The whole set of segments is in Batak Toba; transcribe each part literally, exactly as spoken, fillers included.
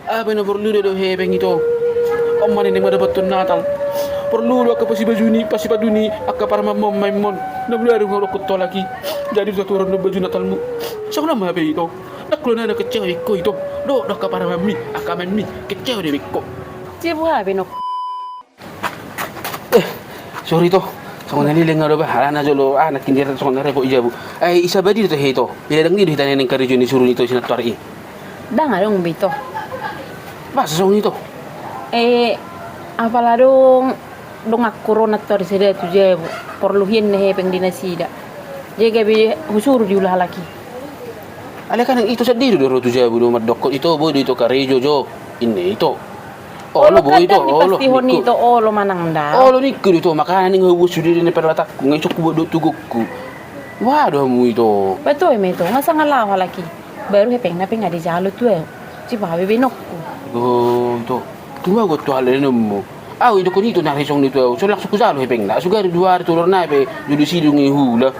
Aha pe na porlu do hepeng ito? On ma nang mandapothon Natal. Porlu do angka pasipajuni, pasipatuni, angka parumaenmon, maenmon. Na mula dung hudokkon tolak i. Jadi do tatuhoron do baju Natalmu. Songon on ma hape ito. Ndang huula na kecewa be ho ito. Dohot do angka parumaenmi, angka maenmi, kecewa do be ho. Kecewa be nang. Eh, sorry ito. Songon na leleng au do ba, alana jolo, ah, nangkin dia songon na repot i jabu. Eh, i Sabadin do ito he ito. Pala ndang i do hita naeng karejo ni suru ni ito sinantoari i. Ndang adong be ito. Masa songon i ito? Eh, apala adong donganku ro nantoari sada tu jabu. Porlu hian na hepeng di nasida. Jadi gabe husuru diula halak i. Alai kan ito sandiri do ro tu jabu do mandokkon ito, boi do ito karejo jo. Inna ito. Olo, olo, boi ito, olo, ningku. Olo manang ndang. Olo ningku do ito, makana naeng huboan sude di na parlatakku, nga isungku buat dohot tugukku. Boha do hamu ito? Betul ma ito, nga sanga laho halak i. Baru hepengna pe nga dijalo tu au. Sibabe be nangku. Oh, ito. Tumanggo tu hal ni nemu. Au, idokkon ito na risong ni tu au. So langsung hujalo hepengna. Sugari dua ari tolu ari nai pe jolo sidung i huula.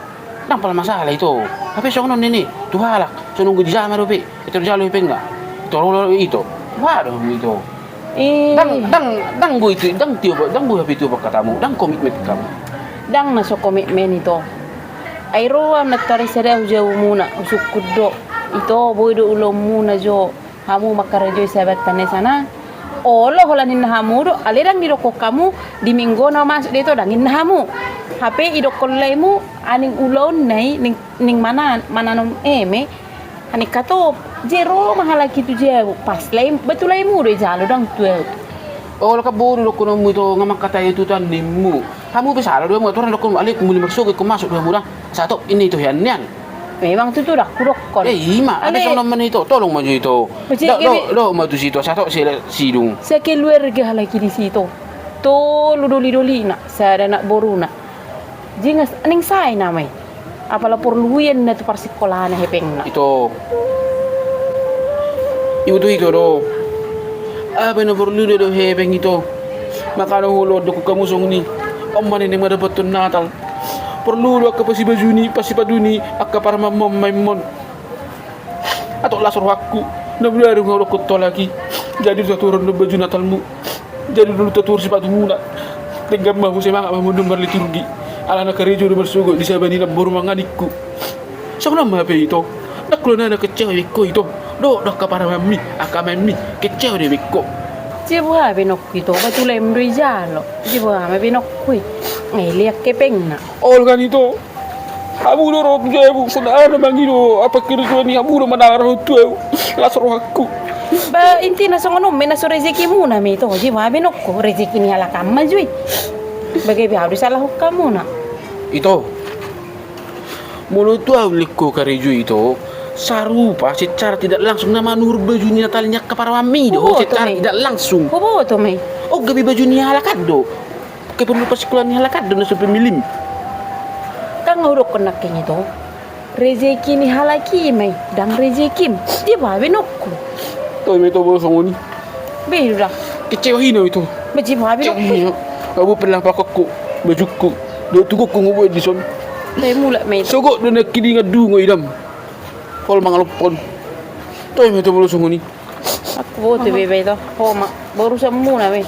Ndang pala masalah ito. Hape songon on nene. Tu halak. Songon dijama dope. Ito dijalo hepengna. Ito olo ito. Boha do hamu ito? Eh. Ndang, ndang, ndang boi ito, ndang tio, ndang boi hape tio hatamu. Ndang komitmen hamu. Ndang na so komitmen ito. Ai ro au nantoari sada tu jabumuna. Husungkun do. Ito, boi do ulaonmuna jo. Hamu mangkarejoi Sabatan i sana. Olo holan ninna hamu do, alai ndang didokkon hamu, di Minggu na masuk do ito ndang ninna hamu. Hape idokkon laemu, aning ulaonna i, ning, ning mana, mananom eme, aning katop, je ro ma halak i tu jabu, pas lae, batu laemu do ijalo ndang tu au. Olo kan boru dokkon hamu ito, nga mangkatai tutan nimmu. Hamu pe sala do hamu, aturan dokkon, alai muli marsogo ingkon masuk do hamu da. Satop, inna ito hian nian. Memang tutu ndang hudokkon. Eh, ima, alai songon on ma ito, tolong ma jo ito. Dohot ma tusi ito, satop sidung. Sakeluarga halak i disi ito. Tolu doli-dolina, sada anak boruna. Jingas, ning sae nama i. Apala porlu hian na tu parsingkolana hepengna. Ito. Iboto ito do. Aha pe na porlu do hepeng ito. Makana hudokkon hamu songon i. On ma nang mandapothon Natal. Porlu do angka pasipajuni, pasipatuni, angka parumaenmon, maenmon. Antong las rohangku, na mula dung hudokkon tolak i. Jadi do tatuhoron do baju Natalmu. Jadi do tatuhor sipatumuna. Denggan ma hamu, semangat ma hamu dung marliturgi. Alana karejo do marsogot di saba ni namboru mangan ningku. Songon on ma hape ito. Ndang huula na kecewa be ho ito. Dohot do angka parumaenmi, angka maenmi, kecewa do be ho. Kecewa be nangku ito, batu laem do ijalo. Kecewa ma be nangku i. Nga leak hepengna. Olo kan ito. Hamu do ro tu jabu, songon na mangido, apa karejo ni hamu do manang ro tu au. Las rohangku. Ba, intina songon on ma i na so rezekimuna ma ito, kecewa be nangku, rezeki ni halak an ma jo i. Ba gabe au do salahon hamuna. Ito. Molo tu au lingku karejo ito, sarupa secara tidak langsung na manuhor baju ni Natal ni angka parumaenmi do, secara tidak langsung. Huboto ma i. Oh, gabe baju ni halak an do. Angka porlu parsingkolaan ni halak an do na so pemilim. Kan nga hudokkon nangkin ito. Rezeki ni halak i ma i, ndang rezekim. Kecewa be nangku. Toe ma ito molo songon i. Be do da. Kecewa hina ito. Ba kecewa be nangku. Abu pelang pakokku, bajukku. Dohot tugukku nga huboan dison. Toe mulak ma ito. Sogot do nangkin i nga dungo i dam. Olo mangalomphon. Toe ma ito molo songon i. Aku boto be ba ito, ho ma, urusanmuna ma i.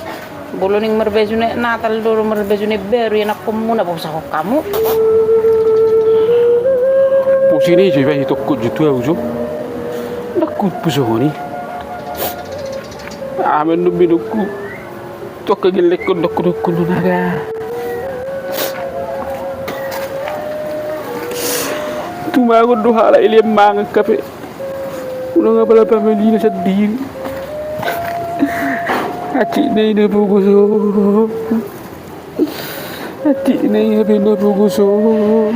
Molo naeng marbaju ni Natal do, marbaju ni baru, ianakkonmuna, bosahon hamu. Posi ni jo i ba ito, hot jo tu au jo. Ndang hupu songon i. Amen do be nangku. Tu angka gellekkon dokkondokku na naga. Tumagon do halak i lean mangan hape. Unang apala pamilina sandiri. Hansit na i na pogos on. Hansit na i hape na pogos on.